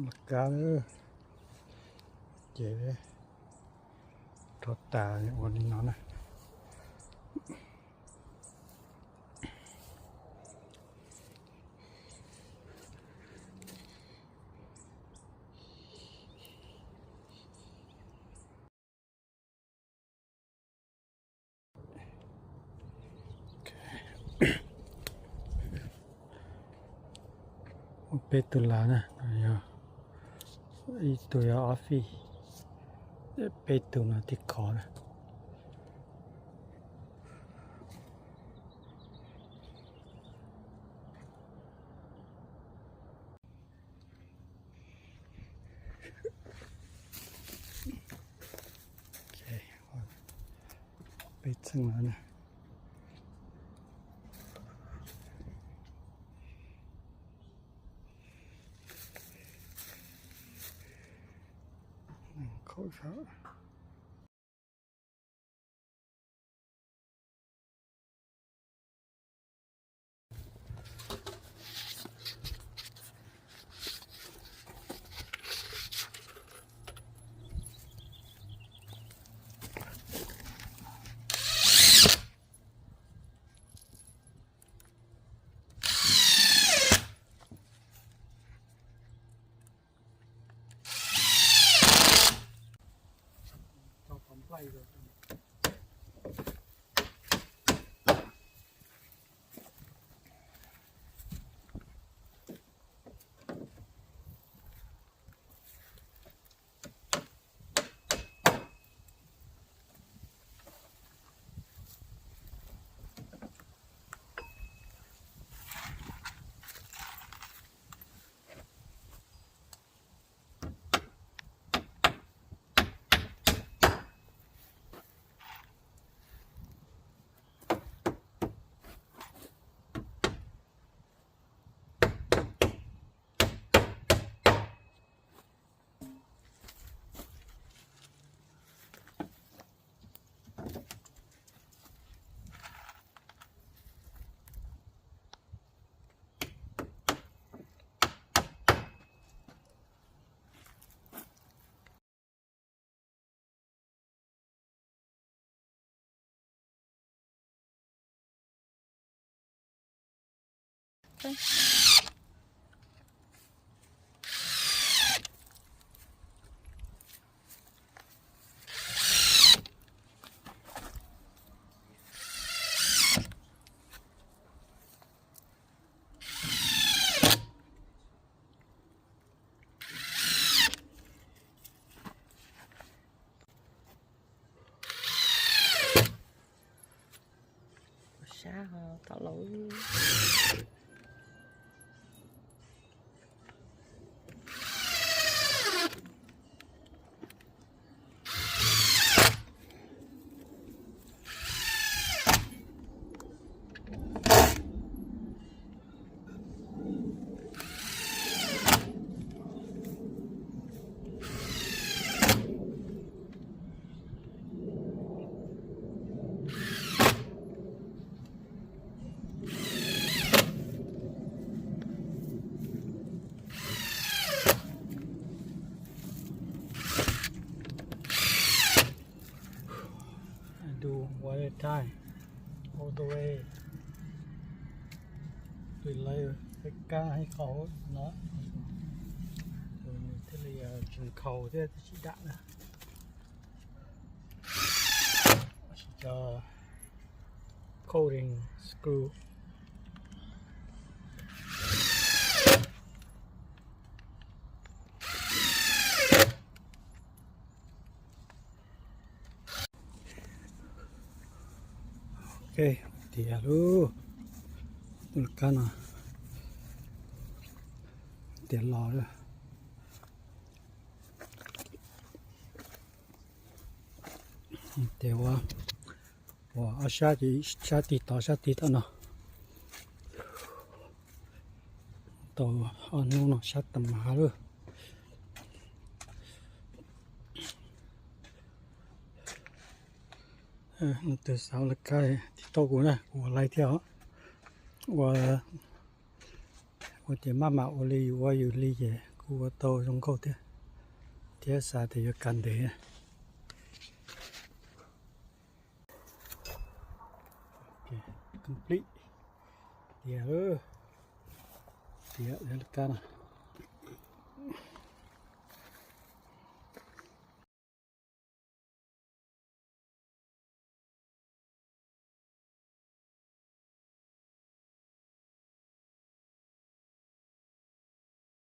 Laj kab ces rho tas ua li no na. Muaj peb tug las na, yog ib tug yog office, peb tug no tib khov na. Peb txheej no na. Sab ho tom lauj. I do water time all the way. Tws lawv peb kab ib qho no, nws thiaj li tsis nkhaus thiab tsis dam na. Cov coating screw. Ok, tiav lub, lub kab no tiav los lawm. Tiav ua, ua ob sab ces sab tig tod sab tig tom no. Tau ob hnub no sab tas mas lawm. Leej twg xav ua laj kab tiv tauj kuv na, kuv ua laij thiab os. Ua, ua ces maj mam ua li yus ua yus li ces kuv Ua tau zoo nkauj thiab, thiab xav tias yuav kav ntev. Complete. Tiav, tiav lawv kab no.